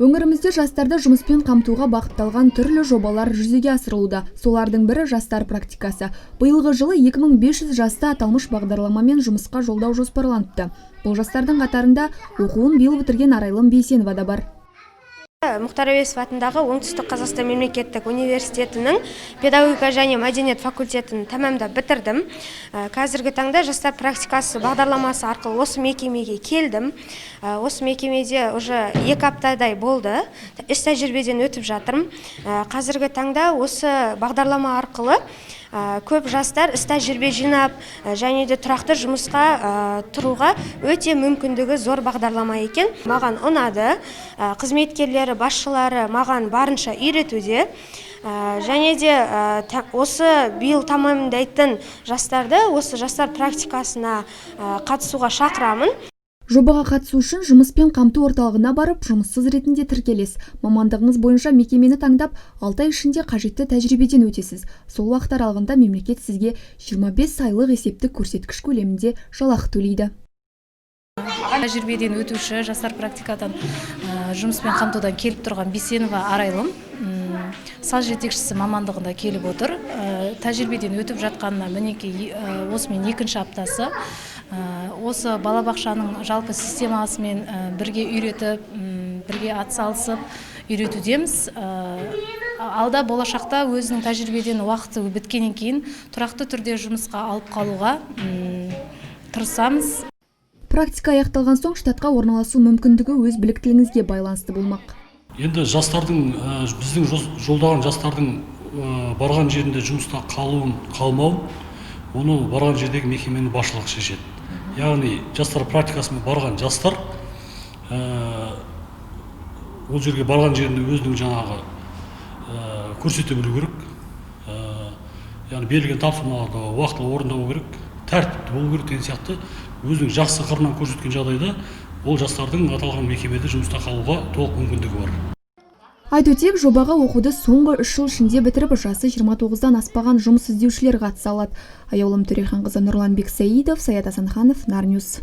Өңірімізде жастарды жұмыспен қамтуға бағытталған түрлі жобалар жүзеге асырылуда. Солардың бірі – жастар практикасы. Биылғы жылы 2500 жасты аталмыш бағдарламамен жұмысқа жолдау жоспарланыпты. Бұл жастардың қатарында оқуын биыл бітірген Арайлым Бейсенова да бар. Мұхтар Әуезов атындағы Оңтүстік Қазақстан мемлекеттік университетінің педагогика және мәдениет факультетін тәмамдап бітірдім. Қазіргі таңда жастар практикасы бағдарламасы арқылы осы мекемеге келдім. Осы мекемеде уже 2 аптадай болды, іс тәжірибеден өтіп жатырмын. Қазіргі таңда осы бағдарлама арқылы көп жастар іс тәжірибе жинап және де тұрақты жұмысқа тұруға өте мүмкіндігі зор бағдарлама екен. Маған ұнады. Қызметкерлері, басшылары маған барынша үйретуде. Және де осы биыл тәмамдайтын жастарды осы жастар практикасына қатысуға шақырамын. Жобаға қатысу үшін жұмыспен қамту орталығына барып, жұмыссыз ретінде тіркелесіз. Мамандығыңыз бойынша мекемені таңдап, 6 ай ішінде қажетті тәжірибеден өтесіз. Сол уақыт аралығында мемлекет сізге 25 айлық есептік көрсеткіш көлемінде жалақы төлейді. Тәжірибеден өтуші жастар практикадан жұмыспен қамтудан келіп тұрған Бейсенова Арайлым саз жетекшісі мамандығында келіп отыр. Тәжірибеден өтіп жатқанына, мінекей, осымен екінші аптасы. Осы балабақшаның жалпы системасымен бірге үйретіп, бірге атсалысып үйретудеміз. Алда болашақта өзінің тәжірибеден уақыты біткеннен кейін тұрақты түрде жұмысқа алып қалуға тырысамыз. Практика аяқталған соң штатқа орналасу мүмкіндігі өз біліктілігіңізге байланысты болмақ. Енді жастардың, біздің жолдаған жастардың барған жерінде жұмыста қалуын, қалмауын оны барған жердегі мекеменің басшылығы шешеді. Яғни жастар практикасымен барған жастар ол жерге барған жерінде өзінің жаңағы көрсете білу керек, яғни берілген тапсырмаларды уақытылы орындау керек, тәртіпті болу керек деген сияқты өзінің жақсы қырынан көрсеткен жағдайда ол жастардың аталған мекемеде жұмыста қалуға толық мүмкіндігі бар. Айта өтейік, жобаға оқуды соңғы 3 жыл ішінде бітіріп, жасы 29-дан аспаған жұмыс іздеушілер қатыса алады. Аяулым Төреханқызы, Нұрлан Бексаидов, Саят Асанханов, Нар Ньюс.